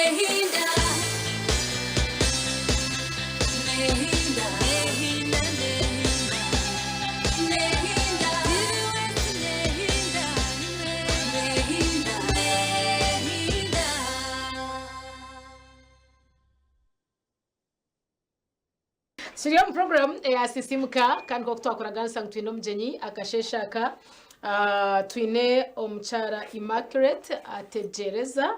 Nehinda Nehinda Nehinda Nehinda Nehinda Nehinda Nehinda Turi omu puroguramu eya Sisiimuka kandi nk'oku twakuraganisa ngu twine omugyenyi akasheeshe aka ah, twine omukyara Immaculate Ategyereza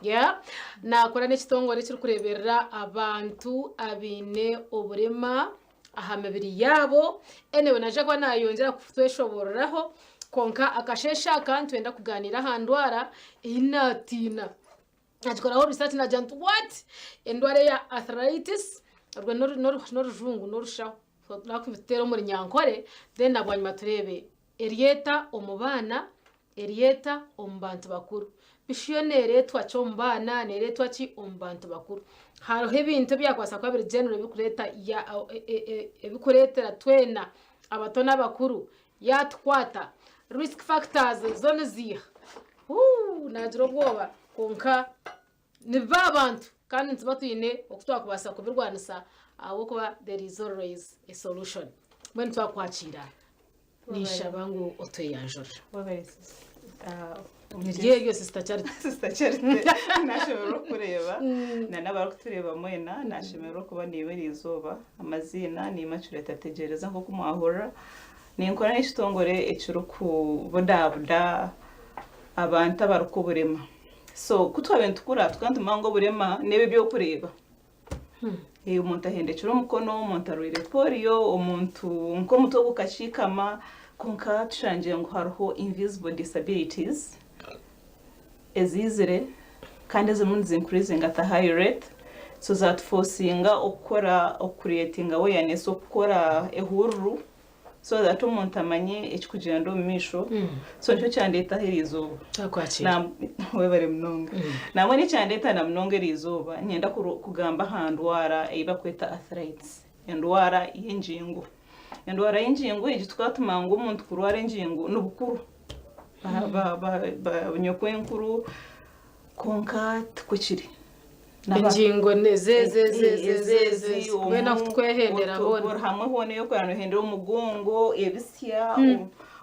Yeah. Naakora n'ekitongore ekirikureeberera abantu abaine oburema aha mibiri yaabo. Anyway, naija kuba naayongyera kutweshoboororaho kwonka akasheeshe aka nitwenda kugaaniira aha ndwara ei naatiina. Nagikoraho research nagira nti what endwara eya arthritis orwe n'orujungu n'orushaho tuteere omu runyankore then na bwanyima tureebe eryeta omu baana eryeta omu bantu bakuru bishi yo neereetwa ki omu baana neereetwa ki omu bantu bakuru hariho ebintu ebyakubaasa kuba biri general ebirikureeta ebirikureetera twena abato n'abakuru Yaatukwata. Risk factors zo niziiha? Huu, naagira obwoba kwonka nibiba abantu kandi nituba twine oku twakubaasa kubirwanisa ahabw'okuba there is always a solution. Mbwenu twakwakiira ninshaba ngu otweyanjurire. Webale sister. Niryo eryo Sister Charity. Sister Charity nashemererwa okukureeba na n'abarikutureeba mwena nashemererwa okuba naiwe eriizooba. Amaziina ni Immaculate Ategyereza nk'oku mwahurira. Ninkora n'ekitongore ekirikubudabuda abantu abarikuha oburema. So ku twabaire nitukura tukaba nitumanya ngu oburema n'ebi eby'okureeba. Omuntu ahendekire omukono, omuntu arwaire polio, omuntu nk'omutwe gukakiikama, kwonka tushangire ngu hariho invisible disabilities eziizire kandi ezirimu nizi increasinga at a high rate so zatufosinga okukora oku creatinga awareness okukora ehururu so that omuntu amanye ekikugyenda omu maisho so nikyo kyandeetaho eri izooba Twakwakira. Na- webare munonga nangwa n'ekyandeeta na munonga eri izooba niinyenda kuru- kugamba aha ndwara ei barikweta arthritis endwara y'engingo endwara y'engingo egi tukaba tumanya ngu omuntu kurwara engingo nibukuru Ba- ba- ba- ba- nyokwenkuru kwonka tikwo kiri Naba- Engingo Ezezi, nezezezezezeze weena kutwehendera hoona. buri hamwe hoona ei orikureeba noohendera omugongo, ebisya,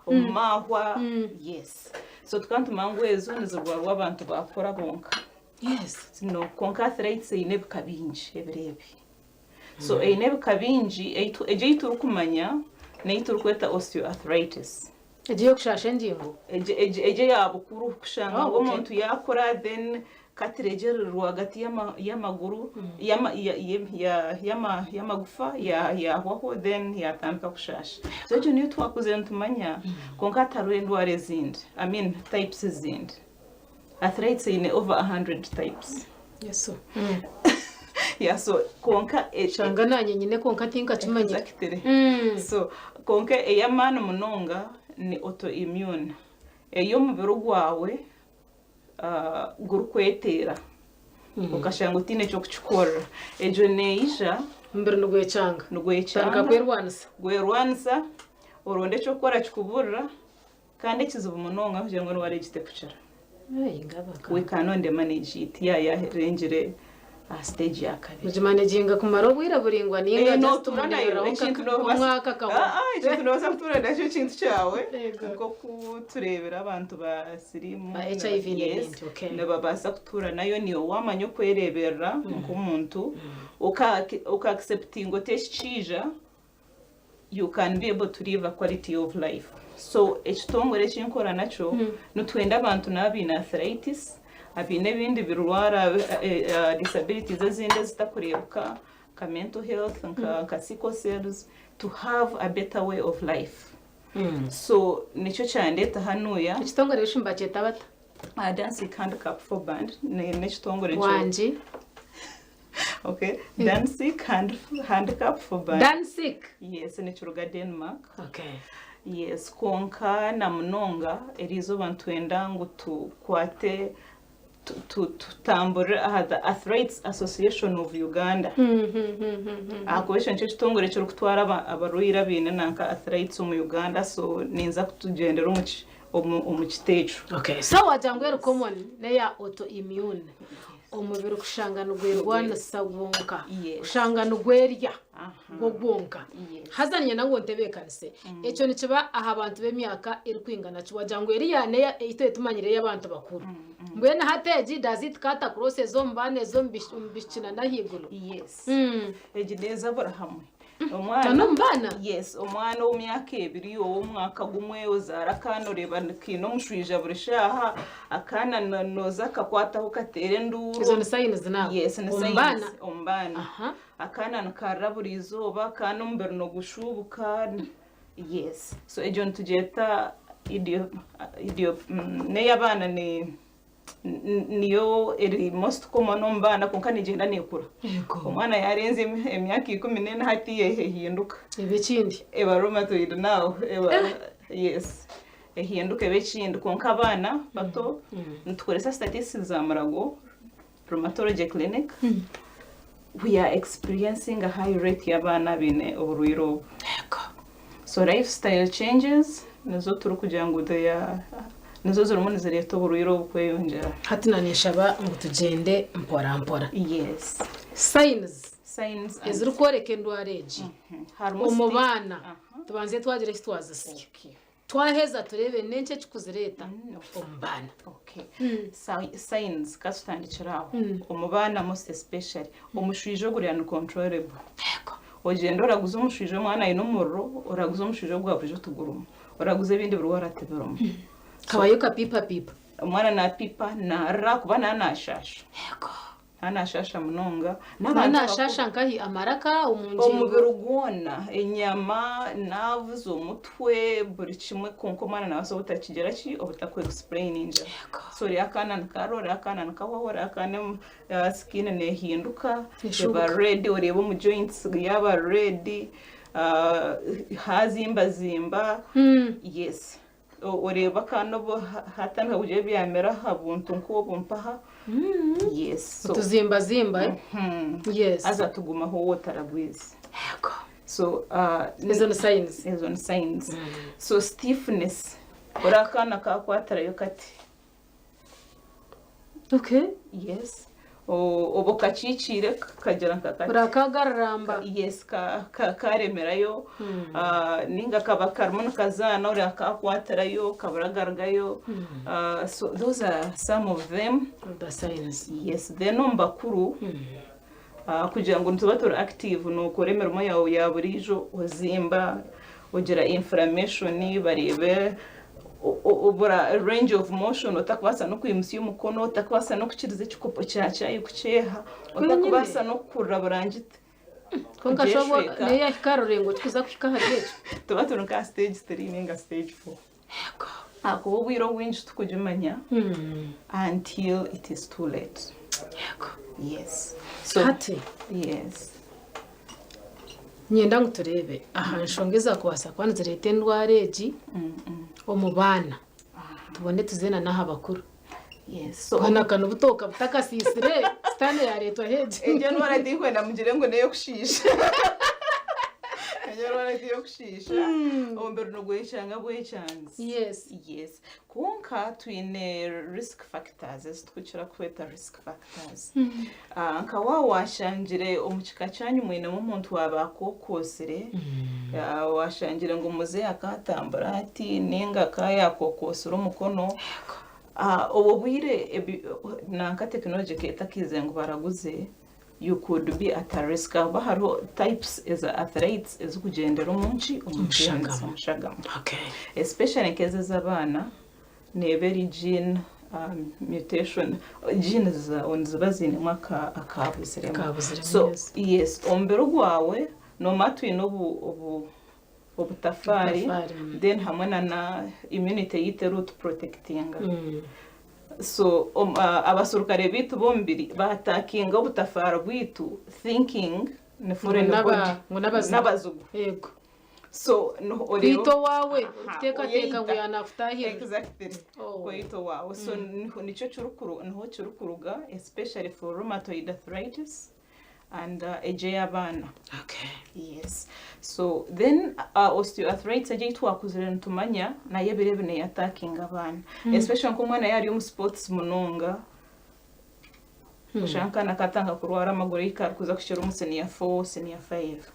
omu mahwa, yes. So tukaba nitumanya ngu ezo nizirwarwa abantu baakura bonka. Yes. No, kwonka arthritis eine ebika bingi ebiro ebi. So eine ebika bingi, egyo ei turikumanya n'ei turikweta osteoarthritis. Egyo ey'okushaasha engingo? Egyo egyo egyo eya bukuru kushanga Oh, ngu okay. omuntu yaakura then cartilage eri rwagati y'ama- y'amaguru y'ama- ya- ya- ya- y'ama- y'amagufa ya- yahwaho then yaatandika kushaasha. So egyo niyo twakuzire nitumanya kwonka hatariho endwara ezindi I mean types ezindi. Arthritis eine over 100 types. Yesu. Yeah, so kwonka e- Shanga nanye nyine kwonka tinkakimanyire. Exactly. Mm. So kwonka ey'amaani munonga ni autoimmune ey'omubiri gwawe ah, gurikweteera okashanga otaine ky'okukikorera egyo neija Omubiri nigwekyanga. Tandika nigwekyanga kwerwanisa. gwerwanisa oronda eky'okukora kikuburira Kandi ekizibu munonga kugira ngu endwara egi tekukira. We can only manage it ya yarengire aha stage ya kabiri. Mugimaneginga kumara obwire buraingwa ninga Eh, just notuura nayo mureeberaho ekintu nka nobaasa omwaka akahwaho. Ah, ah, ekintu nobaasa kutuura nakyo ekintu kyawe Yego. nk'oku tureebire abantu ba siriimu Ba na- HIV yes, n'ebindi, okay. nibabaasa kutuura nayo niiwe waamanya okwereeberera nk'omuntu oka oka acceptinga oti eki kiija you can be able to live a quality of life so ekitongore ekinkora nakyo nitwenda abantu nabo abaine arthritis abaine ebindi birwara disabilities ezindi ezitakureebeka nka mental health nka nka sickle cells to have a better way of life so nikyo kyandeeta hanuya Ekitongore eki nibakyeta bata? Dansic Handicap for Band n'ekitongore Wangi. Okay. Dansic hand, Handicap for Band. Dansic? Yes, nikiruga Denmark. Okay. Yes, kwonka na munonga eriizooba nitwenda ngu tukwate tutamburire aha the Arthritis Association of Uganda. Ahakuba ekyo nikyo kitongore ekirikutwara abarwaire abaine nanka arthritis omu Uganda so ninza kutugyendera omu omu kiti ekyo. Okay. So wagira ngu eri common n'eya autoimmune. Omubiri kushanga nigwerwanisa gwonka, Yes. kushanga nigwerya Aha. gwo gwonka. Yes. Haza niinyenda ngu ontebeekanise. Ekyo nikiba aha bantu b'emyaka erikwingana ki? Wagira ngu eriya neya ei twaba tumanyire ey'abantu bakuru. Mbwenu hati egi does it cut across ez'omu baana ez'omu bish- omu bishiki na n'ahaiguru? Yes. Mm. Egi neeza buri hamwe. Na Omwana n'omu baana? Yes, omwana ow'emyaka ebiri, ow'omwaka gumwe, ozaara akaana oreeba kaine omushwija buri shaaha, akaana no- nooza kakwataho kateera enduuru. Ezo ni signs naabo? Yes, ni Omu signs baana? omu baana. Aha. Akaana nikarira buri izooba, akaana omubiri nigushuubuka. Yes. So egyo nitugyeta idio, idio, n'ey'abaana ni niyo eri most common omu baana kwonka negyenda neekura. Yego. Omwana yarenza emyaka 14 hati ehinduka. Eba ekindi. Eba rheumatoid now. Eba, yes. Ehinduka eba ekindi kwonka abaana bato nitukoresa statistics za Murago Rheumatology Clinic. We are experiencing a high rate y'abaana abaine oburwaire obu. Yego. So lifestyle changes nizo turikugira ngu they are nizo zirimu nizireeta oburwaire obu kweyongyera. Hati na ninshaba ngu tugyende mpora mpora. Yes. Signs Signs and ezirikworeka endwara egi Harimu omu baana Aha. tubanze twagira eki twazisya. Okay. Twaheza tureebe n'enki ekikuzireeta omu baana. Okay. Signs katutandikire aho. Omu baana most especially omushwija oguri uncontrollable. Yego. Ogyenda oraguza omushwija omwana aine omuriro, oraguza omushwija ogwa burijo tigurumu. Oraguza ebindi birwara tibirimu. Kabayo kapipa pipa. Omwana napipa, narira kuba na nashasha. Yego. Na nashasha munonga. Na N'abantu nashasha nkahi amaraka omu ngingo. Omubiri gwona, enyama, nerves, omutwe, buri kimwe kwonka omwana nabaasa obutakigira ki obutaku explainingira. Yego. So ori akaana nikarira, ori akaana nikahwaho, ori akaana skin nehinduka, Eshubuka. eba red, oreeba omu joints yaba red, hazimbazimba. Yes. Oreeba akaana obu hatandika kugira ebyamera aha buntu nk'obu mpaha. Yes. So, Otuzimbazimba, eh? Yes. Haza tugumaho wotaragwiza. Yego. So Ezo ni signs. Ezo ni signs. So stiffness. Ori akaana kakwatirayo kati. Okay. Yes. Oba okakikiire kagira nka kati. Urakagararamba. Yes, karemerayo. Ninga kaba karimu nikazaana ori akakwatirayo kaburagaragayo. So those are some of them. The signs. Yes, then omu bakuru kugira ngu nituba turi active nokora emirimo yawe ya buriijo ozimba ogira inflammation bareebe obura range of motion otakubaasa n'okwimutsya omukono otakubaasa n'okukiriza ekikopo kya chai kukyeha otakubaasa n'okukurura burangiti. Konka shobo Kugyeshweka. naye yahika rurengo tukuza kuhika ahari ekyo. Tuba turi nka stage 3 ninga stage 4. Yego. Ahakuba obwire obwingi tukugimanya until it is too late. Yego. Yes. So Hati yes. nyenda ngu tureebe aha nshonga ezakubaasa kuba nizireeta endwara egi omu baana tubone tuzeena n'aha bakuru. Yes. So Kuhanakana obutoka butakasiisire sitaane yareetwa hegi. Egyo ndwara tinkwenda mugire ngu neyokushiisha. Egyo ndwara tiyokushiisha. Omubiri nigweshanga bwekyanzi. Yes. Yes. Kwonka twine risk factors ezitukukira kweta risk factors. Nka wa washangire omu kika kyanyu mwinemu omuntu waaba akokoosire, washangire ngu muzeeyi akatambura ati ninga akayakokosire omukono. Obwo bwire nanka tekinology etakiize ngu baraguze you could be at a risk ahakuba hariho types eza arthritis ezikugyendera omu nki omu genes, Omushagama. omushagama. Okay. Especially nk'ezi ez'abaana neeba eri gene mutation genes zaawe niziba ziinemu akabuziremu. Akabuziremu, So yes. yes, omubiri gwawe noomanya twine obu obutafaari Obutafaari, then hamwe na immunity yitu erikutuprotectinga. So abasurukare bitu b'omubiri batakinga obutafaari bwitu thinking ni foreign body. Ngu n'abazigu. N'abazigu. Yego. So no oreeba Kwita owaawe Aha, orikuteekateeka ngu oyeyita. yanakutahirira. Exactly. Oh. Kwita owaawe. So niho nikyo kirikuru niho kirikuruga especially for rheumatoid arthritis and egyo ey'abaana. Okay. Yes. So then osteoarthritis egyo ei twakuzire nitumanya nayo ebiro ebi neyattackinga abaana. Especially nk'omwana yaari omu sports munonga. Oshanga akaana katandika kurwara amaguru ahi karikuza kuhikira omu siniya four, siniya five.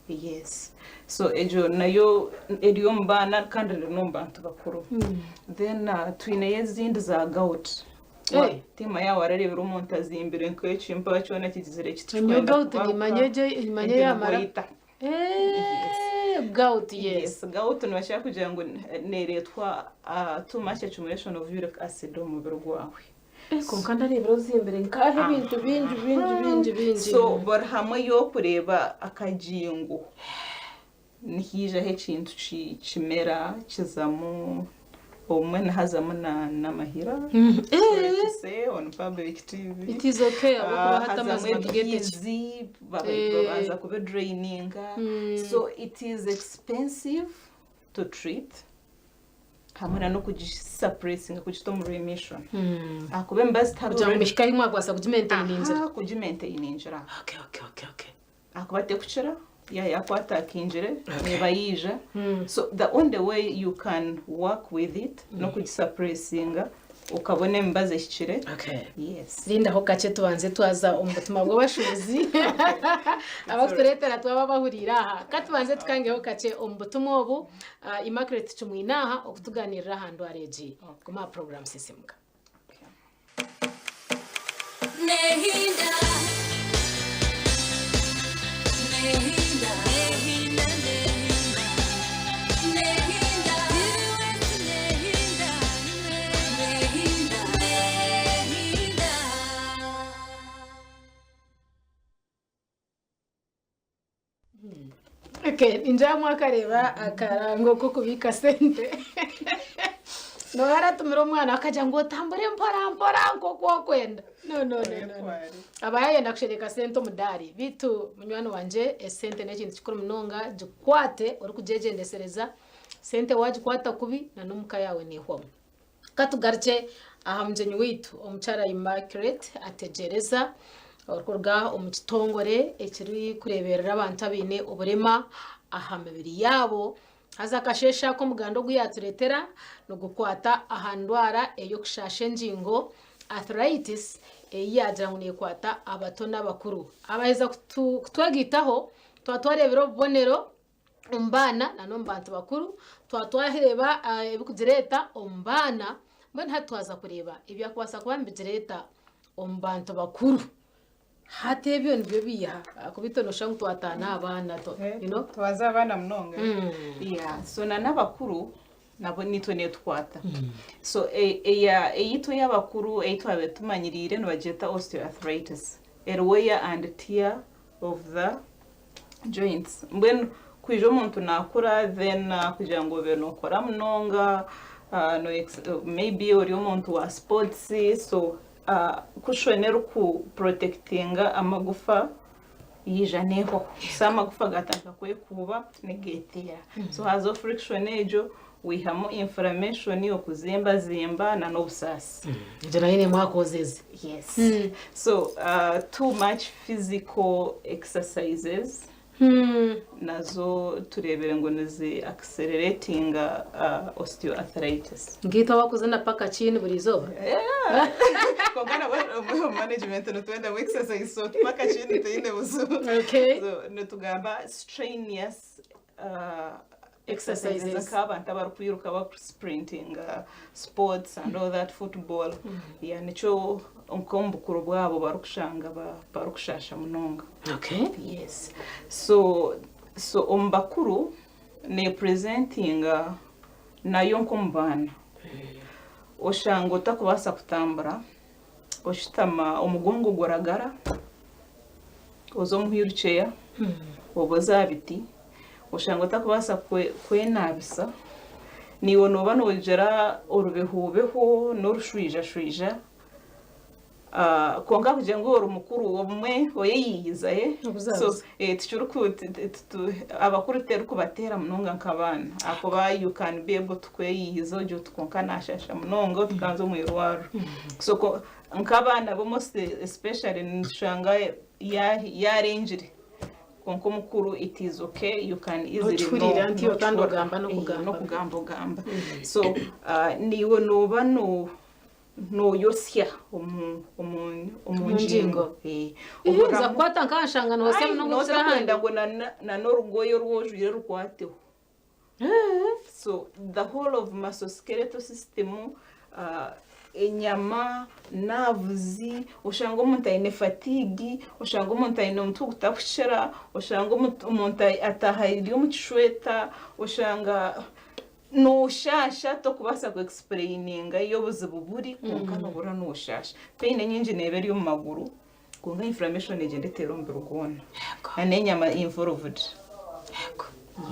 Yes. So egyo nayo eri omu baana kandi eri n'omu bantu bakuru. Then twineyo ezindi za gout. Hey. Tiima yaaba warareebire omuntu azimbire nk'ekimpa kyona kigizire kiti Nyowe kikwenda gout kubaruka, nimanya egyo nimanya egyo eyamara. nigoita. Eh, gout yes. Yes, gout nibakira kugira ngu neereetwa too much accumulation of uric acid omu mubiri gwawe. Eh, Kwonka ndareebera ozimbire nkaaha ebintu bingi bingi bingi bingi. So buri hamwe y'okureeba akagingo nihaijaho ekintu kimera kizamu obumwe nihazamu n'amahira. Sorry to say on public TV. It is okay ahabw'okuba hati Hazamu amazima tugeete ki. ebihizi babanza kubidraininga. So it is expensive to treat hamwe na n'okugisuppressinga kugita omu remission. Ahakuba emibazi Kugira ngu mihike ahu mwakubaasa kugimaintainingira. Aha, kugimaintainingira. Okay, okay, okay, okay. Ahakuba tekukira yakwataakingire neeba yaija. So the only way you can work with it n'okugisuppressinga okabona emibazi ehikire. Okay. Yes. Rindaho kakye tubanze twaza omu butumwa bw'abashuubuzi abakutureetera twaba bahuriire aha. Ka tubanze tukangeho kakye omu butumwa obu. Immaculate Tumwine aha okutugaaniirira aha ndwara egi. Guma aha puroguraamu Sisimuka. Nehinda Nehinda Nehinda Nehinda Nehinda Nehinda Nehinda Nehinda. Okay, ningira mwakareeba akarango k'okubiika sente. Nooba aratumira omwana akagira ngu otambure mpora mpora nk'oku orikwenda. No, no, no, no, no. Aba yayenda kushereka sente omu daari. Beitu munywani wangye esente n'ekintu kikuru munonga, gikwate orikugyegyendesereza. Sente waagikwata kubi na n'omuka yaawe neehwamu. Ka tugarukye aha mugyenyi waitu omukyara Immaculate Ategyereza orikuruga omu kitongore ekirikureeberera abantu abaine oburema aha mibiri yaabo. Haza akasheeshe ako omuganda ogu yaatureetera nigukwata aha ndwara ey'okushaasha engingo arthritis ei yaagira ngu neekwata abato n'abakuru. Abaheza kutwegaitaho twaba twareebire obubonero omu baana na n'omu bantu bakuru twaba twareeba ebirikugireeta omu baana mbwenu hati twaza kureeba ebyakubaasa kuba nibigireeta omu bantu bakuru hati ebyo nibyo biiha ahakuba itwe nooshusha ngu twataana aha baana you know? Twaza abaana munonga. Yeah, so na n'abakuru nabo nitwe netukwata. So eya eyitwe ey'abakuru ei twabaire tumanyiriire nibagyeta osteoarthritis. Eri wear and tear of the joints mbwenu kwija omuntu nakura then kugira ngu obe nokora munonga maybe ori omuntu wa sports so kushusha eriku protectinga amagufa yaija nehwaho so amagufa gatandika kwekuuba nigeteera so hazaho friction egyo wihamu inflammation okuzimbazimba nana obusaasi. Egyo nayo erimu akoozezi. Yes. So too much physical exercises nazo tureebire ngu nizi acceleratinga osteoarthritis. Nkaitwe abakuzina paka kiini buri izooba. Kwonka nabwo omu management nitwendamu exercise so paka kiini teine buzibu. Okay. So nitugamba strenuous Exercises. Exercises nk'abantu abarikwiruka bakusprintinga sports and all that football yeah, nikyo nk'omu bukuru bwabo barikushanga barikushasha munonga. Okay. Yes. So so omu bakuru nepresentinga nayo nk'omu baana. Oshanga otakubaasa kutambura, oshutama omugongo guragara, oza omu wheelchair, oba oza aha biti, oshanga otakubaasa kwenaabisa, naiwe nooba noogira orubehobeho n'orushwijashwija, kwonka kugira ngu ori mukuru obumwe oyeyiiyiza so abakuru terikubateera munonga nk'abaana ahakuba you can be able to kweyiiyiza ogira oti kwonka naashasha munonga otukanza omu irwariro. So nk'abaana bo most especially nitushanga yaarengire kwonka omukuru it is okay you can easily Nokihurira nti otandika ogamba n'okugamba. N'okugamba ogamba. So naiwe nooba no. Nooyotsya omu omu omu Omu ngingo. ngingo. Eh, Nza ohuriramu- kukwata nka aha nshanga nootsya Ai, munonga nooza okukira ahandi. kwenda ngu na- na n'orugoye oru ojwaire rukwateho. So the whole of musculoskeletal system, enyama, nerves, oshanga omuntu aine fatigue, oshanga omuntu aine omutwe ogutakukira, oshanga omuntu ataaha ari omu kishweta, oshanga Nooshaasha tokubaasa ku explaininga ei obuzibu buri kwonka nohurira nooshaasha. Pain enyingi neeba eri omu maguru kwonka inflammation egyenda eteera omubiri gwona na n'enyama involved.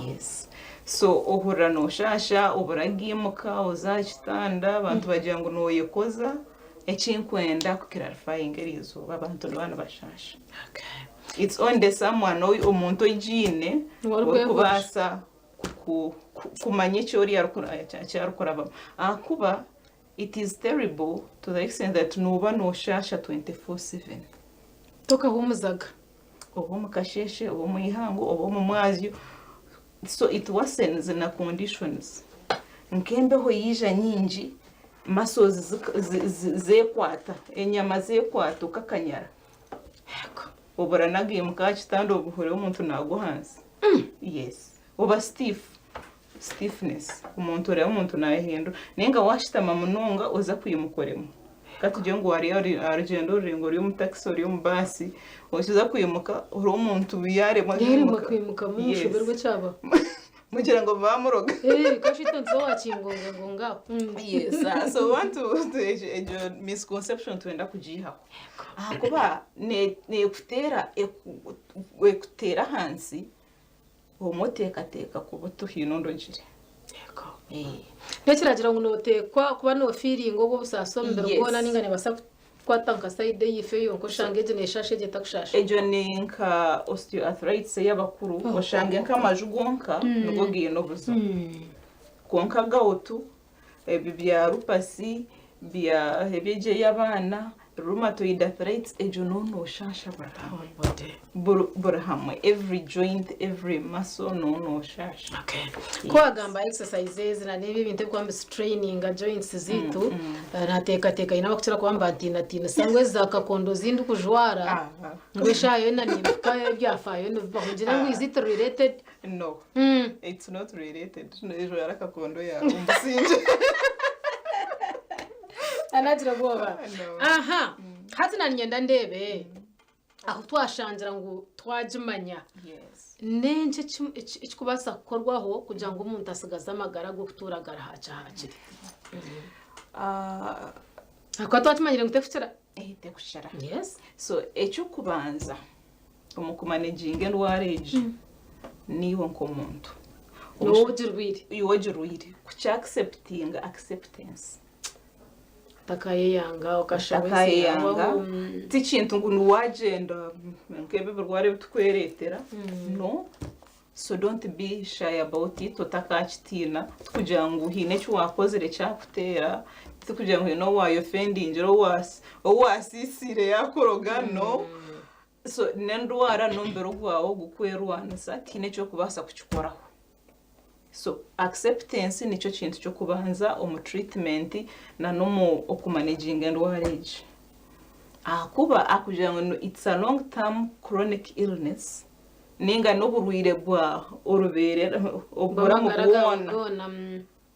Yes. So ohurira nooshaasha, obura giimuka, oza aha kitanda abantu bagira ngu nooyekoza. Eki nkwenda ku clarifyinga eriizooba abantu nibaba nibashaasha. It's only someone omuntu ogiine orikubaasa kumanya eki oriya arikurabamu ahakuba it is terrible to the extent that nooba nooshaasha 24/7. Tokahumuzaga. Oba omu kasheeshe, oba omu ihangwe, oba omu mwazyo, so it worsens na conditions. Nk'embeho yaija nyingi, muscles zeekwata, enyama zeekwata okakanyara. Obura nagaimuka aha kitanda obuhurira omuntu nagwa ahansi. Yes. Oba stiff. Stiffness. Omuntu oreeba omuntu nayehindura. Ninga washutama munonga oza kwimuka oremwa. Katugire ngu wari aha rugyendo ruraingwa ori omu taxi ori omu baasi, oza kwimuka oreeba omuntu yaremwa Yaremwa kwimuka mushoberwe ekyabaho. Mugira ngu bamuroga. Eh, kashita nti wakingonga aho. Yes, ah, so we want to egyo misconception twenda kugiihaho. Ahakuba neekuteera ekuteera ahansi obumwe oteekateeka kuba oti haine ondogire. N'ekiragira ngu nooteekwa kuba noofiiringa obwo obusaasi omu mubiri gwona nainga neebaasa kukwata nka sayidi eyiife yonka oshange egi neeshaasha egi etakushaasha? Egyo ni nka osteoarthritis ey'abakuru oshange nk'amaju gonka nigo gaine obuzibu. Kwonka gautu Ebi bya rupasi, bya ebi egyo ey'abaana, rheumatoid arthritis, egyo noho nooshaasha buri hamwe. Buri hamwe, every joint, every muscle noho nooshaasha. Ku wagamba exercises na n'ebi ebintu ebikuba nibistraininga joints zaitu, nateekateeka haine abakukira kuba nibantiinatiinisa ngu ezi za kakondo ezi ndikujwara ngu eshaaha yoona nimpika ebyafaayo nibibaho. Ngire ngu is it related? No. It's not related. Jwara kakondo yawe omu busingye. Anagira obwoba. No. Aha. Hati naninyenda ndeebe ahu twashangira ngu twagimanya. Yes. N'enki eki- eki- ekikubaasa kukorwaho kugira ngu omuntu asigaze amagara g'okutuura agari hakye hakiri? Ah, Ahakuba twakimanyire ngu tekukira. eh, tekukira. Yes. So eky'okubanza Omu kumaneginga endwara egi, naiwe nk'omuntu. Niwe ogirwaire. Iwe ogirwaire. Kuki-acceptinga, acceptance. Otakayeyanga, okashaba ensi Otakayeyanga. yaabaho. Ti kintu ngu niwagyenda nk'ebi ebirwara ebi turikwereetera. No. So don't be shy about it, otakakitiina. Tikugira ngu haine eki waakozire kyakuteera, tikugira ngu haine ou waayofendingire, ou waasiisiire yaakuroga, no. So n'endwara n'omubiri gwawe ogukwerwanisa tihaine eki orikubaasa kukikoraho. So acceptance nikyo kintu ky'okubanza omu treatment na n'omu okumaneginga endwara egi. Ahakuba akugira ngu it's a long term chronic illness ninga n'oburwaire bwa orubeerera oburamu Bw'amagara gaawe bwona. goona.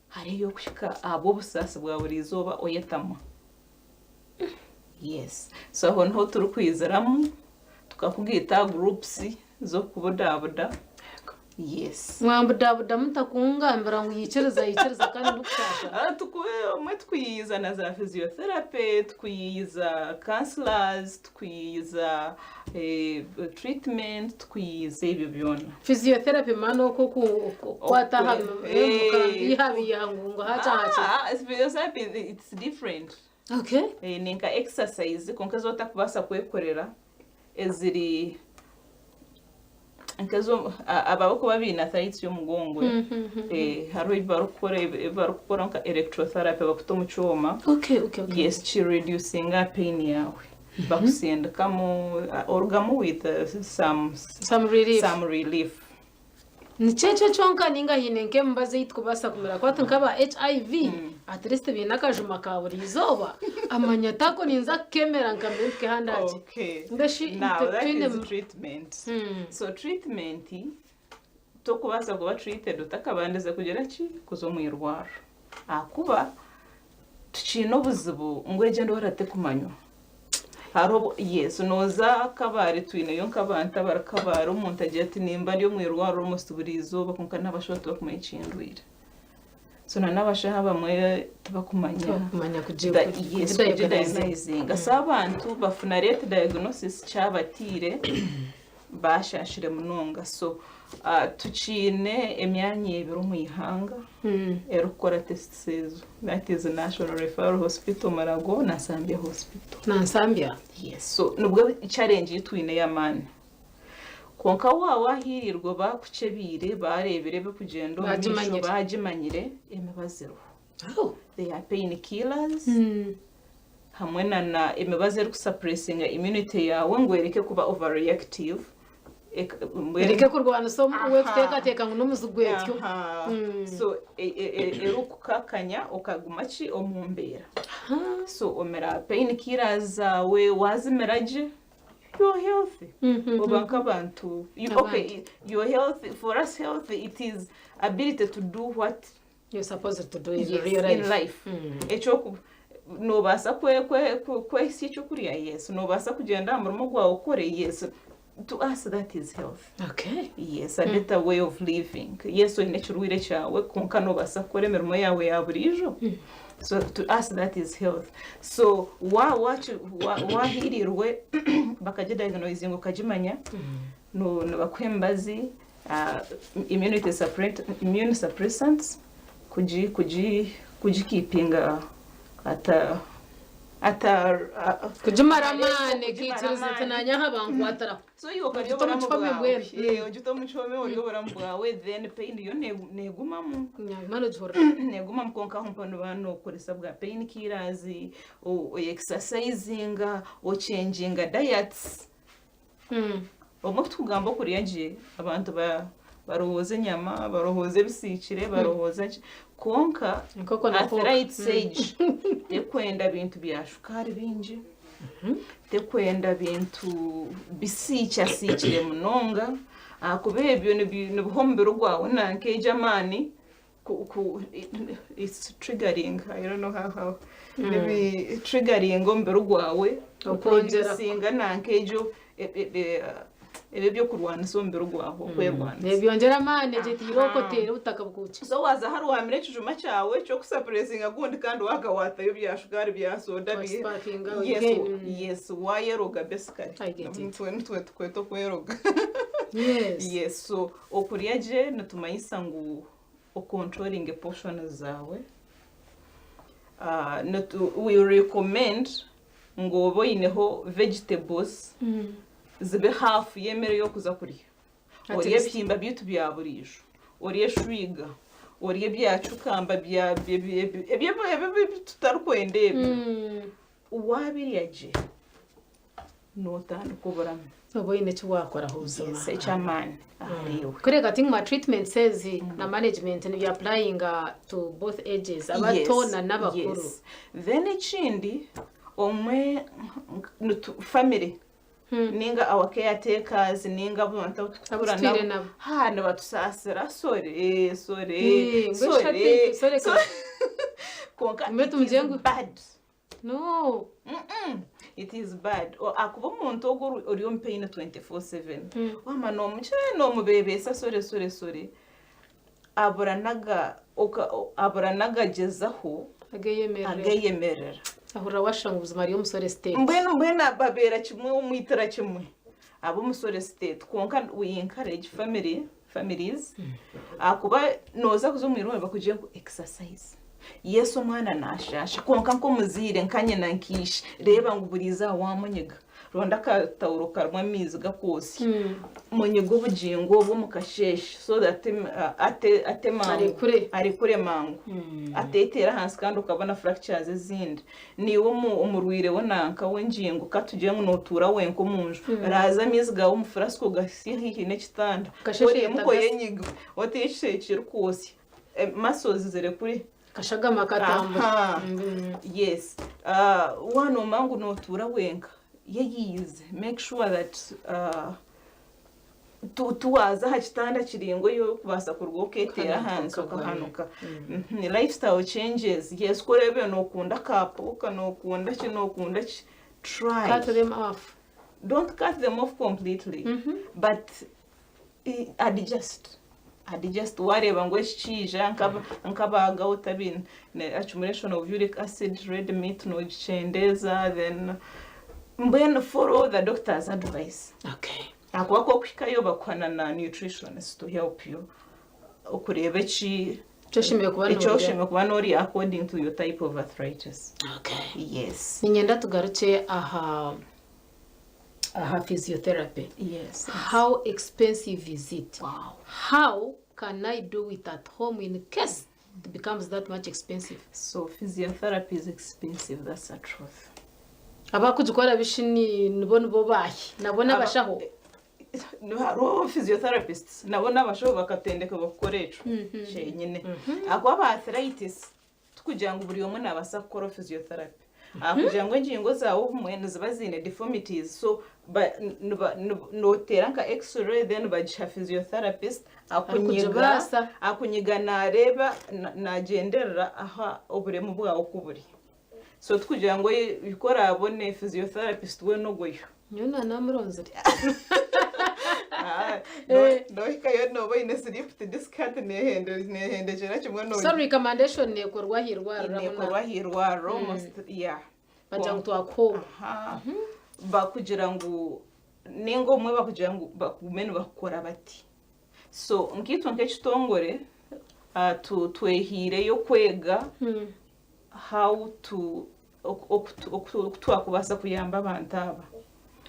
Hariyo okuhika ahabw'obusaasi bwa buri izooba oyetamwa. Yes. So aho niho turikwiziramu tukakugaita aha groups z'okubudabuda. Yes. Mwambudabuda muta kungambira ngu yikiriza yikiriza kandi ndikushasha? Ah, Omwe tukuyiyiza na za physiotherapy, tukuyiyiza counselors, tukuyiyiza treatment, tukuyiyiza ebyo byona. Physiotherapy maana okwo kukwata aha Eh. ihabi yangu ngu hakye hakye. Ah, physiotherapy it's different. Okay. Eh, ni nka exercise kwonka ezi otakubaasa kwekorera eziri nkezo abarikuba baine arthritis y'omugongo eh, hariho ebi barikukora ebi barikukora nka electrotherapy bakuta omu kyoma yes kireducinga pain yaawe bakusindikamu orugamu with some Some relief. some relief. Nikyo ekyo kyonka ninga haine nk'emibazi ei tukubaasa kumira kuba ati nk'aba HIV at least baine akajuma ka buri izooba amanya ati ako ninza kukemera nkamire mpike aha ndaagye. Okay. Mbwenu shi Now itwe that twine is treatment. So treatment tokubaasa kuba treated otakabandize kugira ki? Kuza omu irwariro. Ahakuba tukiine obuzibu ngu egyo endwara tekumanywa. Hariho obu yes nooza Kabale twineyo nk'abantu abari Kabale omuntu agira ati nimba ndi omu irwariro almost buri izooba kwonka n'abashaho tibakumanya eki ndwaire. So na n'abashaho abamwe tibakumanya Tibakumanya kugi- Da- kugi- yes, kugidiagnosinga. kugidiagnosinga. So abantu bafuna late diagnosis kyabatiire Baashaashire munonga. So tukiine emyanya ebiri omu ihanga erikukora tests ezo. That is National Referral Hospital Mulago na Nsambya Hospital. Na Nsambya? Yes. So nibwo challenge ei twine ey'amaani. Kwonka waaba waahiirirwe baakukyebiire, baareebire ebirikugyenda omu maisho, Baagimanyire. baagimanyire, emibazi eriho. Oh. They are pain killers. Hamwe na na emibazi erikusapuresinga immunity yaawe ngu ereke kuba over reactive. Ereke kurwanisa owekuteekateeka ngu n'omuzigu etyo. So erikukakanya okaguma ki omu mbeera. So omira pain killers zaawe waazimira gye you're healthy. Oba nk'abantu okay you're healthy for us healthy it is ability to do what You're supposed to do in Yes, real in life. life. Ekyoku noobaasa kwe kwe kwe kwehitsya ekyokurya yes noobaasa kugyenda aha murimo gwawe okore yes to us that is health Okay. yes a better way of living yes oine ekirwaire kyawe kwonka noobaasa kukora emirimo yaawe ya buriijo so to us that is health so wa waki wa wahiirirwe bakagidiagnosinga okagimanya no nibakuha emibazi Immunity immune suppressants kugi kugi kugikeepinga at a at a Kugimara amaani ekaikiriza eti naanye aha bankwatiraho. So iwe okarya Ogite omu oburamu kihome bwawe. mbwenu. Eh, ogite omu kihome orye oburamu bwawe then pain yo neegumamu. Nyaguma nogihurira. Neegumamu kwonka aho mpaho nooba nookoresa bwa pain killers, oyekisasayizinga, ochenginga diets. Obumwe ku tukugamba okurya gye, abantu barowooza enyama, barowooza ebisiikire, barowooza ki. Kwonka Enkoko na pork. arthritis egi tekwenda bintu bya shukaari bingi, tekwenda bintu bisiikyasiikire munonga, ahakuba ebyo nibiha omubiri gwawe nanka egyo amaani ku, ku, it's triggering, I don't know how, how, nibi triggering omubiri gwawe Okwongyera. okuproducinga nanka egyo e- e- e- ebyo ebyokurwanisa omubiri gwawe okwerwanisa. Nibyongyera amaani egyo etiire okwo oteire obutaka bukuukye. So waaza hare waamira ekijuma kyawe ky'okusapuresinga gundi kandi waakawatayo bya shugaari bya soda bi- Wasparkinga Yes, again. yes, waayeroga basically. I get it. Nitwe nitwe tukweta okweroga. Yes. Yes, so okurya gye nitumanyisa ngu okontrolinge portions zaawe. We recommend ngu obe oineho vegetables zibe half y'emere y'okuza kurya. At Orye least. ebihimba byaitu bya buriijo, orye eshwiga, orye ebya cukamba ebi tutarikwenda ebyo. Waabirya gye Nootandika oburamu. Oba oine eki waakoraho buzima. Yes, eky'amaani ahariiwe. Kureka ti ngu ma treatments ezi na management nibi applyinga to both ages, abato na n'abakuru. Yes. Then ekindi, omwe nitu family ninga our caretakers ninga abantu abu turikutura Abu tutwire nabo, nabo. haa nibatusaasira sorry, sorry, Eh, ngu sorry, eshatu, sorry sorry. Kwonka Mbwenu it is tumugire ngu- bad. No. Mm-mm. It is bad. O- Akuba omuntu ogwo ori- ori omu pain 24/7. Wama nomukye nomubebeesa sore sore sore. Abura naga oka- o- abura nagagyezaho Ageyemerera. ageyemerera. Ahurira washusha ngu buzima ari omusore state. Mbwenu mbwenu babeera kimwe omwitira kimwe. Ab'omusore state kwonka we encourage family families ahakuba nooza kuza omu irwariro bakugire ngu exercise. Yes omwana naashaasha kwonka nk'omuzaire nka nyina nka ishe reeba ngu buri izooba waamunyiga. Ronda akatawuro karimu amaizi gakwosya munyige obugingo obwo omu kasheeshe so that ate ate mangu Arekure. arekure mangu ateeteera ahansi kandi okabona fractures ezindi. Naiwe omu omurwaire we nanka w'engingo ka tugire ngu nootuura wenka omu nju, raaza amaizi gaawe omu furasika ogasye haihi n'ekitanda, Kasheshe oreeme yetagase. oyenyige oteho ekishengye kirikwosya, muscles zirekure. Kashagama katambura. Aha. Yes. Waaba noomanya ngu nootuura wenka, yeyiize, make sure that tiwaaza aha kitanda kiraingwa ei orikubaasa kuruga okeeteera ahansi okahanuka. Lifestyle changes, yes ku oraabe nookunda ka pooka, nookunda ki, nookunda ki, try. Cut them off. Don't cut them off completely, but adjust. Adjust waareeba ngu eki kiija nk'aba gout abaine accumulation of uric acid, red meat noogikyendeeza then mbwenu follow the doctor's advice. Okay. Ahakuba ku orikuhikayo bakuha na na nutritionist to help you okureeba eki Eki oshemereire kuba eki noorya. oshemereire kuba noorya according to your type of arthritis. Okay. Yes. Niinyenda tugarukye aha aha physiotherapy. Yes. How expensive is it? Wow. How can I do it at home in case it becomes that much expensive? So physiotherapy is expensive, that's the truth. Abakugikora bishi ni nibo nibo baahi? Nabo n'abashaho? Hariho physiotherapists nabo n'abashaho bakatendekebwa kukora ekyo kyenyine. Ahakuba aba arthritis tikugira ngu buri omwe naabaasa kukora physiotherapy. Ahakugira ngu engingo zaawe obumwe niziba ziine deformities so nooteera nka x-ray then bagiha physiotherapist akunyiga Arikugibaasa. akunyiga naareeba naagyenderera aha oburemu bwawe oku buri. So tikugira ngu ku oraabone physiotherapist weena ogweyo. Nyowe naanamuronzire. Noohikayo nooba oine slipped disc hati neehendekyera kimwe So recommendation neekorwa aha irwariro aho Neekorwa aha irwariro almost yeah. Bagira ngu twakuha ogu. Aha. Bakugira ngu ninga obumwe bakugira ngu bagume nibakukora bati. So nkaitwe nk'ekitongore twehiireyo kwega how to oku twakubaasa kuyamba abantu aba.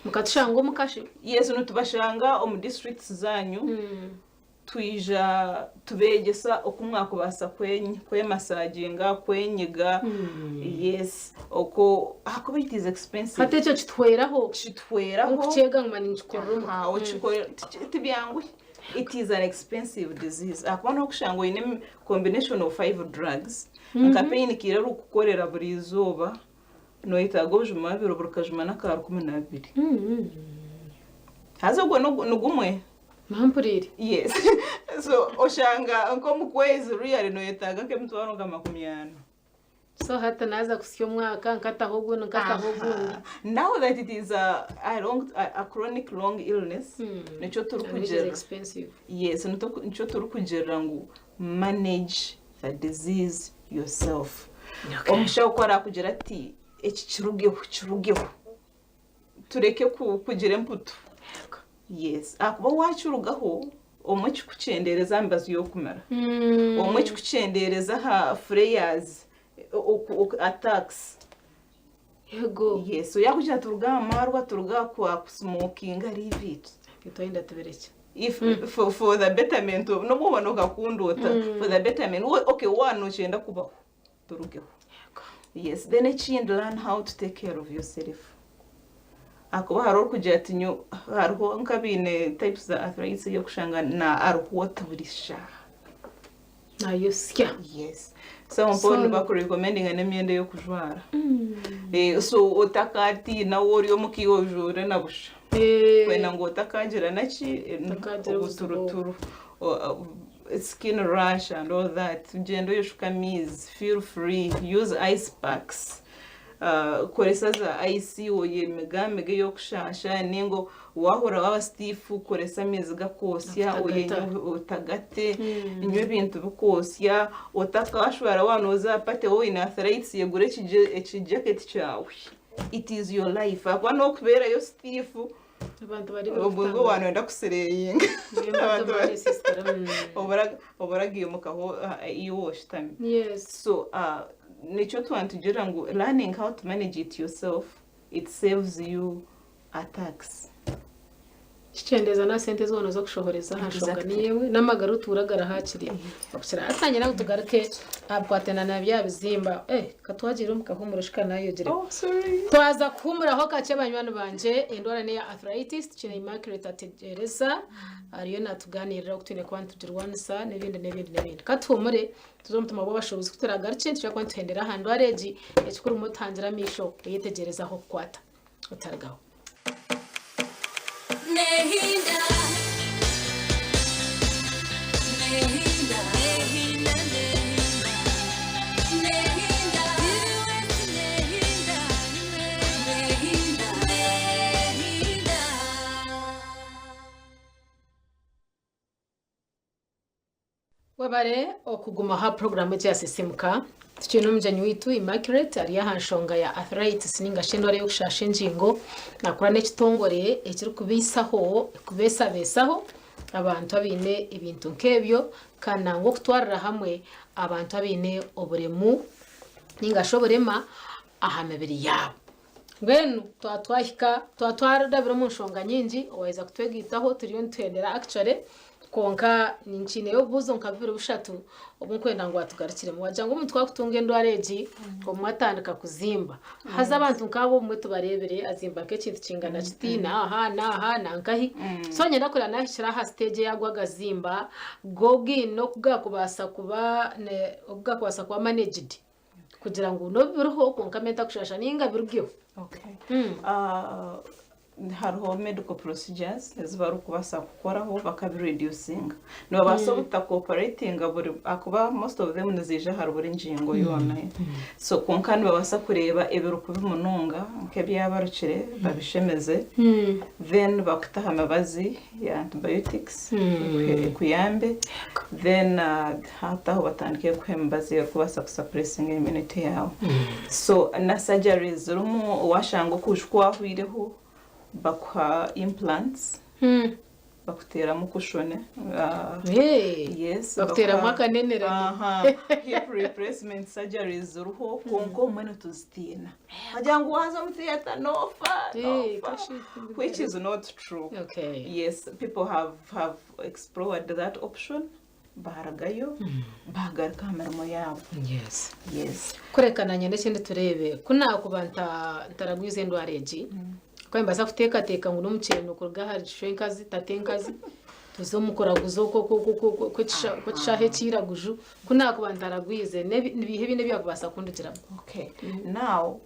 Mukatushanga omu kashi? Yes, nitubashanga omu districts zaanyu, twija tubeegyesa oku mwakubaasa kwemasaginga, kwenyiga, yes, okwo ahakuba it is expensive. Hati ekyo kituhweraho? Kituhweraho. Nkukyega nguma ninkikorera omuka. Aha, okikore, tibyanguhi. It is an expensive disease ahakuba n'okushanga oine combination of five drugs nka pain killer erikukukorera buri izooba noyetaaga obujuma bubiri buri kajuma n'aka 12. Haza ogwo ni gumwe. Mampuriire. Yes. So oshanga nk'omu kwezi really noyetaaga nk'emitwaro nka 40. So hati naaza kusya omwaka nkataho ogundi nkataho ogundi. Now that it is a long a chronic long illness nikyo And which is turikugira expensive. Yes, nikyo turikugira ngu manage the disease yourself. Omushaho ku arakugira ati eki kirugeho kirugeho tureke kugira emputu. Yes, ahakuba waakirugaho omwe kikukyendeereza aha mibazi y'okumira, omwe kikukyendeereza aha flares, attacks. Yego. Yes, so yaakugira ati ruga aha maarwa, turuga aha kusmokinga, leave it. Twayenda tubirekye. If, for the betterment of, n'obu obona okakunda ota, for the betterment, okay, waaba nookyenda kubaho, turugeho. Yes, then ekindi learn how to take care of yourself. Ahakuba hariho orikugira ati nyo hariho nk'abaine types za arthritis ey'okushanga na arikuhota buri shaaha. Nayosya. Yes. So So mpaho nibakurecommendinga n'emyenda ey'okujwara. So otakatiina waaba ori omuka iwe ojuure na busha. Kwenda ngu otakagira naki Otakagira obuzibu obwo. obuturuturu skin rash and all that. Gyenda oyeshuke amaizi, feel free, use ice packs. Koresa za ice oyemigamige ey'okushaasha ninga waahurira waaba stiff koresa amaizi gakwosya Okutagata. otagate, nywa ebintu bikwosya, otakashwara waaba nooza aha party waaba oine arthritis yegura ekijaketi kyawe. It is your life ahakuba n'okubeerayo stiff Abantu bari obwo bwo waaba nooyenda kusireyinga Abantu bari sister. oburagiimukaho iwe oshutami. So nikyo twaba nitugira ngu learning how to manage it yourself it saves you. Attacks. Kikyendeeza n'aha sente zoona z'okushohoreza aha nshonga Exactly. niyo emwe n'amagara otuura garahaakiri okukira. Hati nanyenda ngu tugaruke aha bikwatiraine na bya bizimba. Eh, ka twagiire omu kahuumuro shi ka naayogire. Oh, sorry. Twaza kuhuumuraho kakye banywani bangye, endwara n'eya arthritis, tukiine Immaculate Ategyereza ariyo naatugaaniirira oku twine kuba nitugirwanisa n'ebindi n'ebindi n'ebindi. Ka tuhuumure tuze omu butumwa bw'abashuubuzi ku turaagarukye nitwija kuba nituhendera aha ndwara egi, ekikuru mume otuhangire amaisho oyetegyereze ahu okukwata. Otarigaho. Nehinda Nehinda Nehinda Nehinda Nehinda Nehinda Nehinda Webare okuguma aha puroguraamu egi ya Sisiimuka. Tukiine omugyenyi waitu Immaculate ari aha nshonga ya arthritis ninga shi endwara ey'okushaasha engingo. Naakora n'ekitongore ekirikubaisaho kubeesabeesaho abantu abaine ebintu nk'ebyo kandi nangwa okutwarira hamwe abantu abaine oburemu ninga shi oburema aha mibiri yaabo. Mbwenu twaba twahika, twaba twarabire omu nshonga nyingi, owaheza kutwegaitaho turiyo nituhendera actually, kwonka nkiineyo obubuuzo nka bubiri bushatu obu nkwenda ngu watugarukiremu. Wagira ngu omuntu ku arikutunga endwara egi, obumwe atandika kuzimba. Haza abantu nk'abo obumwe tubareebire, azimba nk'ekintu kingana kiti, n'aha, n'aha, nankahi. So niinyenda kureeba naahikire aha stage ei ago agazimba, go gaine oku gaakubaasa kuba, oku gaakubaasa kuba managed. Kugira ngu n'obu biriho kwonka mbe ntakushasha ninga birugeho. Okay. Hariho medical procedures ezi barikubaasa kukoraho bakabireducinga. Nibabaasa obutacooperatinga buri ahakuba most of them niziija ahari buri ngingo yoona. So kwonka nibabaasa kureeba ebiri kubi munonga nk'ebyabarukire babishemeze then bakute aha mibazi ya antibiotics ekuyambe then hati aho batandike kukuha emibazi erikubaasa kusuppressinga immunity yaawe. So na surgeries zirimu washanga okuju kwahwireho bakuha implants bakuteeramu kushone. Yes, Bakuteeramu bakuha akanenerane. Aha, hip replacement surgeries ziriho kwonka obumwe nituzitiina. Bagira ngu waaza omu theatre noofa, Eh, noofa. kashi. Which is not true. Okay. Yes, people have, have explored that option barugayo baagaruka aha mirimo yaabo. Yes. Yes. Kureka nanye n'ekindi tureebe ku naakuba nta- ntaragwize endwara egi kuba nimbaasa kuteekateeka ngu n'omukyeno kuruga ahari kishwenkazi tatenkazi tuze omu kuraguza okwo kw'ekishaaha ekiiraguju ku naakuba ntaragwize nibiiha ebindi ebyakubaasa kundugiramu? Okay. Now,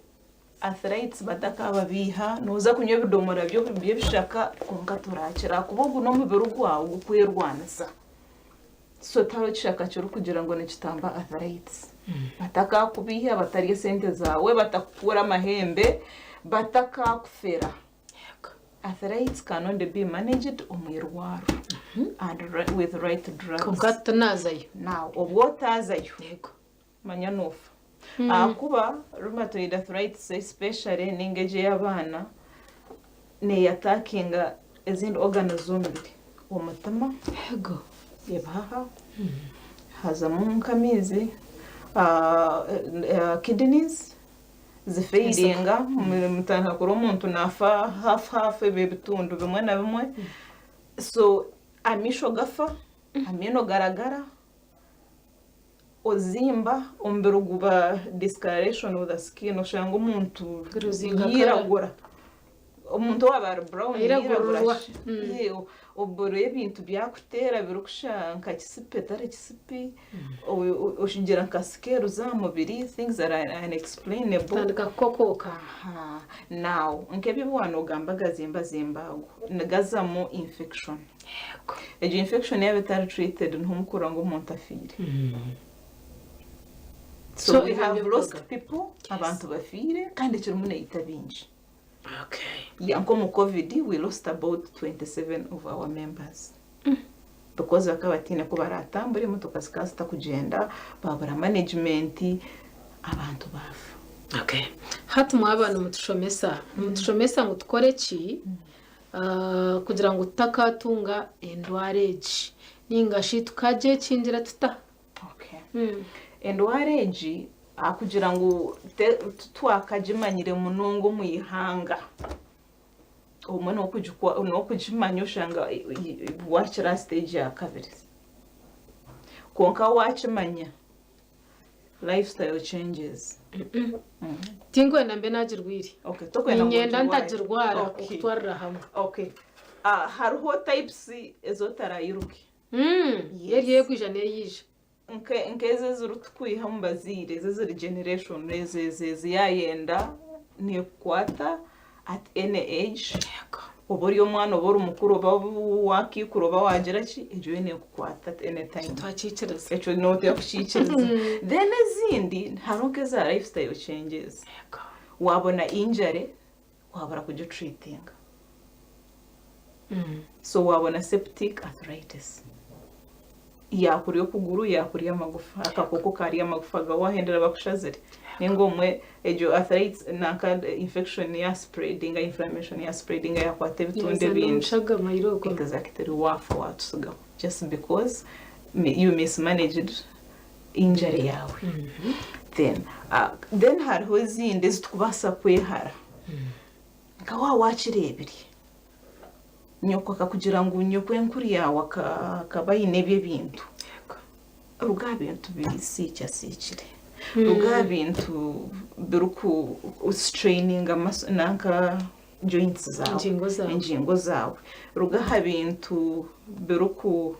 arthritis batakababiiha, nooza kunywa ebidomora by'ebishaka kwonka torakira ahakuba ogu n'omubiri gwawe gukwerwanisa. So tihariho kishaka kirikugira ngu nikitamba arthritis. Batakakubiiha, batarya esente zaawe, batakukuura amahembe, batakakufera. Arthritis can only be managed omu irwariro and with right drugs. Kwonka tinazayo. Now, obu otaazayo, Yego. manya noofa. Ahakuba rheumatoid arthritis especially ninga egyo ey'abaana neeyataakinga ezindi organs z'omubiri. Omutima, Yego. ebihaha, hazamu nk'amaizi, kidneys, zifeiringa mutandika kureba omuntu nafa half half ebyo ebitundu bimwe na bimwe so amaisho gafa amaino garagara ozimba omubiri guba discoloration of the skin oshanga omuntu Ruzinga yiragura omuntu owaaba ari brown Ayiragururwa. yiragura Ye, obwo ebintu byakuteera birikushusha nka kisipi etari kisipi oshigira nka scales aha mubiri things that are unexplainable. Kutandika kukokooka. Aha. Now nk'ebi ebi waanogamba agazimbazimba ago nigazamu infection. Egyo infection yaaba etari treated niho omukura ngu omuntu afiire. So, So we ebyo have lost byokuruga. people, abantu bafiire kandi ekirimu neita baingi. Okay. Yeah, nk'omu covid we lost about 27 of our members because bakaba batiine ku baratambura emotoka zikaba zitakugyenda babura management abantu baafa. Okay. Hati mwaba nimutushomesa nimutushomesa ngu tukore ki ah, kugira ngu tutakatunga endwara egi ninga shi tukagyekingira tuta? Okay. Endwara egi ahakugira ngu titwakagimanyire munonga omu ihanga. Obumwe n'okugimanya oshanga wakira aha stage ya kabiri. Kwonka wakimanya, lifestyle changes. Tinkwenda mbe nagirwire. Okay, tokwenda ngu Niinyenda ogirware. ntagirwara okutwarira hamwe. Okay. Hariho types ezi otarayiruke. Yo eri erikwija neeyija. Nk'ezo eziritukwiha omu bazaire, ezo eziri generation, ezo ezi yaayenda neekukwata at any age, oba ori omwana oba ori mukuru oba waakaikura oba waagira ki, egyo yo neekukwata at any time. Twakiikiriza. Ekyo nooteekwa kukiikiriza. Then ezindi hariho nk'eza lifestyle changes. Waabona injury, wabura kugitreatinga. So wabona septic arthritis yakurya okuguru yakurya amagufa akakooko karya amagufa gawe wahendera bakushazire ninga obumwe egyo arthritis nanka infection ya spreadinga inflammation ya spreadinga yakwata ebitundu Yaza ebindi n'omushagama irooko. Exactly wafa watusigaho just because you mismanaged injury yaawe. Then then hariho ezindi ezi turikubaasa kwehara. Nka waaba waakireebire, nyoko akakugira ngu nyokwenkuru yaawe akaba aine ebi ebintu, ruga aha bintu bisiikyasiikire, ruga aha bintu biriku straininga nanka joints zaawe, Engingo zaawe. engingo zaawe, ruga aha bintu biriku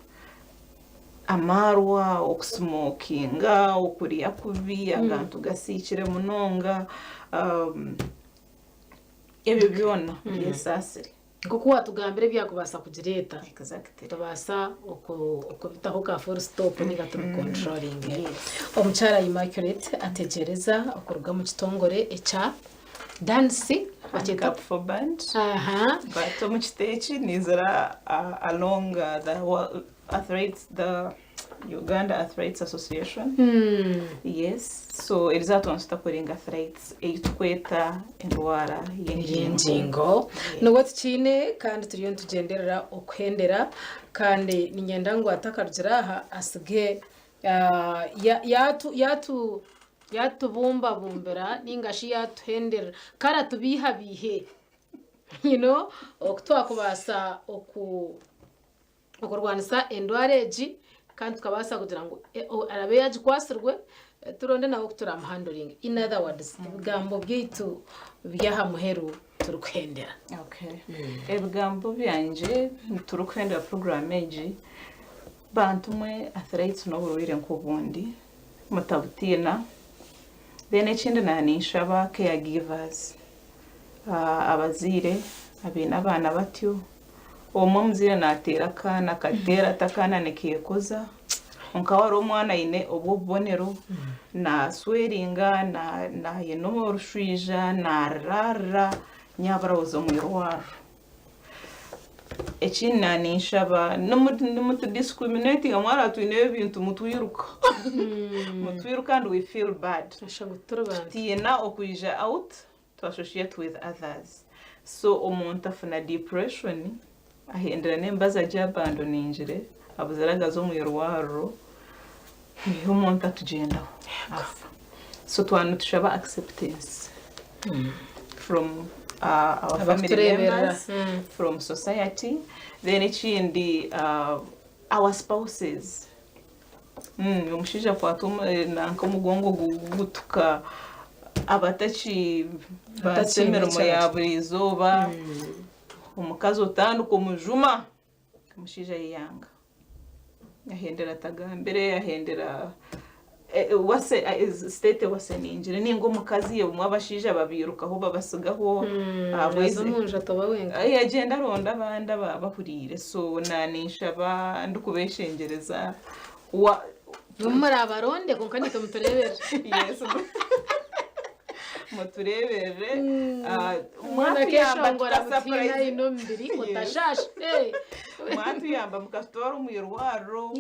Amaarwa, okusimokinga, okurya kubi, agantu gasiikire munonga, ebyo byona byesaasire. Nk'oku waatugambira ebyakubaasa kugireeta, Exactly. tubaasa okubitaho ka full stop ninga tubikonturoringe. Omukyara Immaculate Ategyereza okuruga omu kitongore ekya Dance bakyeta Handicap for Band. Aha. But omu kiteeki nizira along the Athletes, the Uganda Athletes Association. Yes. So eriza twaba tutakorenga athletes ei tukweta endwara y'engingo. Y'engingo. Niwe tukiine kandi turiyo nitugyenderera okuhendera kandi niinyenda ngu atakarugire aha asige yatu yatu yatubumbabumbira ninga shi yatuhenderera kare atubiihabiihe you know oku twakubaasa oku okurwanisa endwara egi kandi tukabaasa kugira ngu araabe yaagikwatsirwe turonde nawe oku turaamuhanduringe. In other words, ebigambo byaitu by'aha muheru turikuhendera. Okay. Ebigambo byangye turikuhendera puroguraamu egi, bantu mwe arthritis n'oburwaire nk'obundi mutabutiina. Then ekindi naaninshaba care givers, abazaire abaine abaana batyo, Obumwe omuzaire naateera akaana akateera ati akaana nikeekoza kwonka waaba omwana aine obwo obubonero naasweringa, aine orushwija, naariraarira nyabura oza omu irwariro. Ekindi naaninshaba nimutudiscriminatinga mwaba twineyo ebintu mutwiruka, mutwiruka and we feel bad. Tutiina okwija out To associate with others so omuntu afuna depression ahendera n'emibazi agyabandoningire abuzire agaza omu irwariro niho omuntu atugyendaho afa so twaba nitushaba acceptance from our family Abakutureeberera. members from society then ekindi our spouses Omushaija akwata nanka omugongo gugutuka aba atakibaasa emirimo ya buri izooba, omukazi otandika omujuma, omushaija ayeyanga ahendera atagambire ahendera state ewaseningire ninga omukazi obumwe abashaija babirukaho babasigaho Aza omunju atoba wenka. Agyenda aronda abandi abahuriire so naninshaba ndikubeshengyereza Nimwe murabaronde kwonka naitwe mutureeberere. Yes. Mutureeberere. Omwana akeshongora ngu tihaine aine omubiri otashaasha. Mwatuyamba mukatutwara omu irwariro,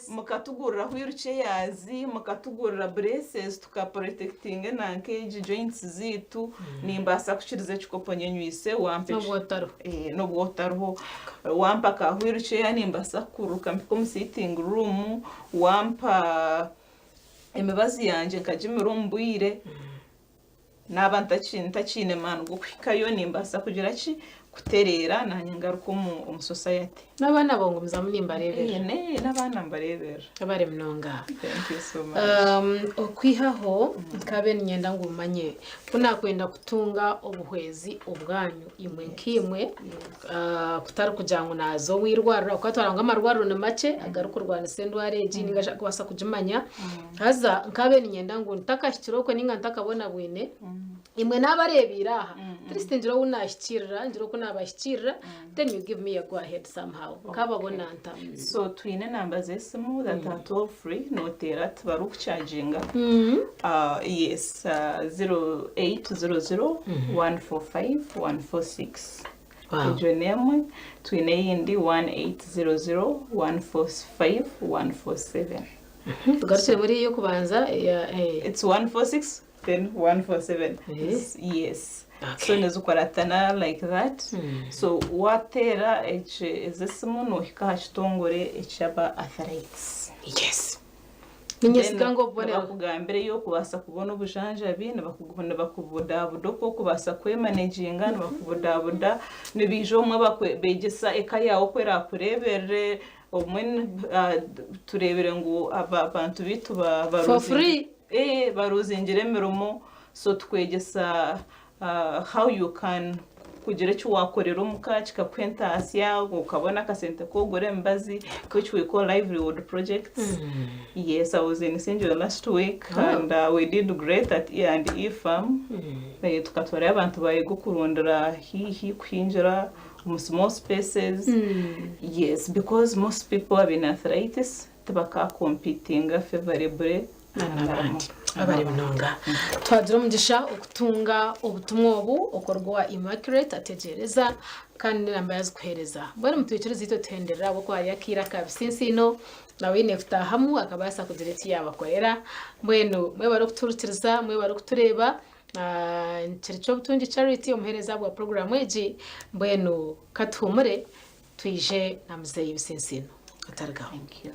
mukatugurira wheel chairs, mukatugurira braces tukaprotectinga enanka egi joints zaitu, nimbaasa kukiriza ekikopo nyenyweise wampa N'obu otariho. N'obu otariho. Wampa ka wheel chair nimbaasa kukururuka mpike omu sitting room, wampa emibazi yangye nkagimira omu bwire, naaba ntakiine maani g'okuhikayo nimbaasa kugira ki? Kutereera naanye ngaruke omu omu society. N'abaana bo ngumizamu nimbareeberera. Eh, n'abaana mbareeberera. Webare munonga. Thank you so much. Okwihaho nkabe niinyenda ngu mmanye ku naakwenda kutunga obuhwezi obwanyu imwe nkaimwe kutari kugira ngu naaza omu irwariro ahabw'okuba twareeba ngu amarwariro ni makye agarikurwanisa endwara egi nainga shi arikubaasa kugimanya haza nkabe niinyenda ngu ntakahikire okwe nainga ntakabonabwine Imwe naabareebeire aha, at least ngire ou naahikiirira, ngire oku naabahikiirira, then you give me a go ahead somehow. Nkaababona nta? So twine enamba z'esimu that are toll free, nooteera tibarikuchaginga. Yes, 0800 145 146. Egyo n'emwe. Twine eyindi 1800 145 147. Tugarukire muri ey'okubanza eya. It's 146 then 147 Eh. Yes. Okay. So nizikuratana like that. So wateera eki ezi esimu nohika aha kitongore ekyaba athletes. Yes. Ninyesiga ngu obubonero. Nibakugambira ei orikubaasa kubona obujanjabi, nibakubudabuda oku orikubaasa kwemanaginga, nibakubudabuda, nibaija obumwe beegyesa eka yaawe oku eraakureeberere, obumwe tureebire ngu abantu baitu For free. Baruzingira emirimo, so tukwegyesa how you can kugira eki wakorera omuka kikakuha entaasya, okabona akasente k'okugura emibazi, which we call livelihood projects. Yes, I was in Isingiro last week and we did great at E and E farm. Tukatwarayo abantu baayega okurundira haihi kuhingira omu small spaces. Yes, because most people abaine arthritis tibakaakompitinga favourably n'abandi abari munonga. Twagira omugisha okutunga obutumwa obu okuruga owa Immaculate Ategyereza kandi n'enamba yazikuheereza. Mbwenu mutwikirize itwe tuhenderere ahabw'okuba hariyo akaire aka bisinsiino nawe aine kutaahamu akabaasa kugira eki yaabakorera. Mbwenu mwebare okutuhurikiriza, mwebare okutureeba. Kiri Kyobutungi Charity omuheereza bwa puroguraamu egi. Mbwenu katuhuumure Twije na muzeeyi Bisinsiino. Otarigaho. Thank you.